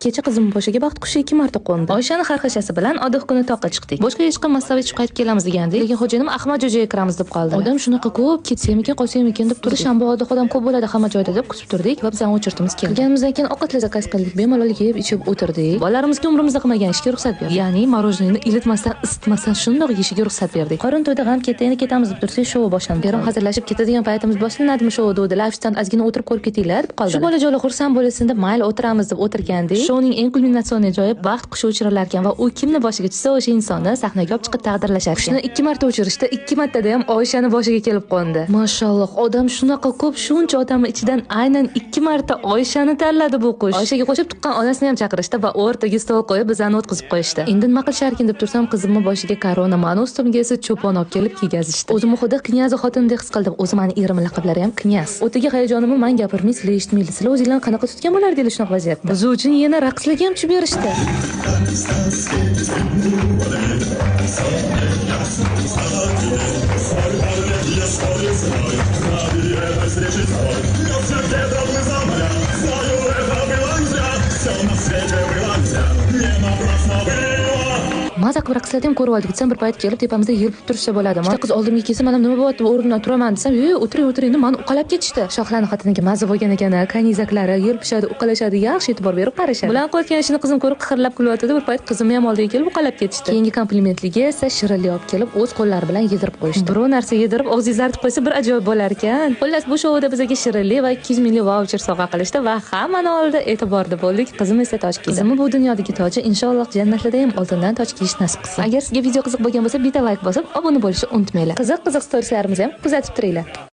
Kecha qizim boshiga baxt qushi ikki marta qo'ndi. Oyshani xarxashasi bilan odih kuni toqqa chiqdik. Boshqa hech qilmasdan ichib qaytib kelamiz degandik. Lekin xo'jayinim Ahmad jo'jaga kiramiz deb qoldi. Odam shunaqa ko'p, ketsamikin, qolsamikin deb turdik. Shanba odih odam ko'p bo'ladi hamma joyda deb kutib turdik va bizning очередь imiz keldi. Kirganimizdan keyin ovqatlar заказ qildik. Bemalol yeb ichib o'tirdik. Bolalarimizga umrimizda qilmagan ishga ruxsat berdik. Ya'ni мороженое ni ilitmasdan, isitmasdan shundoq yeyishiga ruxsat berdik. Qorin to'ydi, g'am ketdi, endi ketamiz deb tursak, shou boshlandi. Erim hazillashib ketadigan paytimiz boshlanadimi shou dedilar. Ofitsiant ozgina o'tirib ko'rib ketinglar deb qoldilar. Shu bolajonlar xursand bo'lsin deb mayli o'tiramiz deb o'tirgandik. Shouning eng кульминационный joyi baxt qushi o'chirilar ekan va u kimni boshiga tushsa, o'sha insonni sahnaga olib chiqib taqdirlashar ekan. Qushni ikki marta o'chirishdi, ikki martada ham Oyshani boshiga kelib qo'ndi. Mashalloh, odam shunaqa ko'p, shuncha odamni ichidan aynan ikki marta Oyshani tanladi bu qush. Oyshaga qo'shib tuqqan onasini ham chaqirishdi va o'rtaga stol qo'yib bizani o'tqizib qo'yishdi. Endi nima qilisharkin deb tursam, qizimni boshiga корона, mani ustimga esa cho'pon olib kelib kiygazishdi. O'zimni xuddi князь xotindek his qildim. O'zi mani erim laqablari ham князь. O'tiga hayajonimni man gapirmay, sizlar eshitmaydi. Sizlar o'zinglarni qanaqa tutgan bo'lardinglar shunaqa vaziyatda? Biz uchun yana raqslarga ham tushib berishdi. Все на свете было зря, не напрасно было. Maza qilib raqslarni ham ko'rib oldik desam, bir payt kelib tepamizda yelpib turishsa bo'ladimi? Ikkita qiz oldimga kelsa, man ham nima bo'lyapti, o'rnimdan turaman desam, "Yo'q, o'tiring, o'tiring" deb mani uqalab ketishdi. Shohlarni xotiniga maza bo'lgan ekan, kanizaklari yelpishadi, uqalashadi, yaxshi e'tibor berib qarashadi. Bular qilayotgan ishini qizim ko'rib qihirlab kulyotdi. Bir payt qizimni ham oldiga kelib uqalab ketishdi. Keyingi komplimentligi esa shirinlik olib kelib, o'z qo'llari bilan yedirib qo'yishdi. Biror narsa yedirib, og'zingizni artib qo'ysa bir ajoyib bo'lar ekan. Xullas, bu shouda bizga shirinlik va 200 minglik vaucher sovg'a qilishdi va hammani oldida e'tiborda bo'ldik. Qizim esa toj kiydi. Qizimni bu dunyodagi toji inshaalloh jannatlarda ham oltindan toj kiyish nasib qilsin. Agar sizga video qiziq bo'lgan bo'lsa, bitta like bosib, obuna bo'lishni unutmanglar. Qiziq qiziq storieslarimizni ham kuzatib turinglar.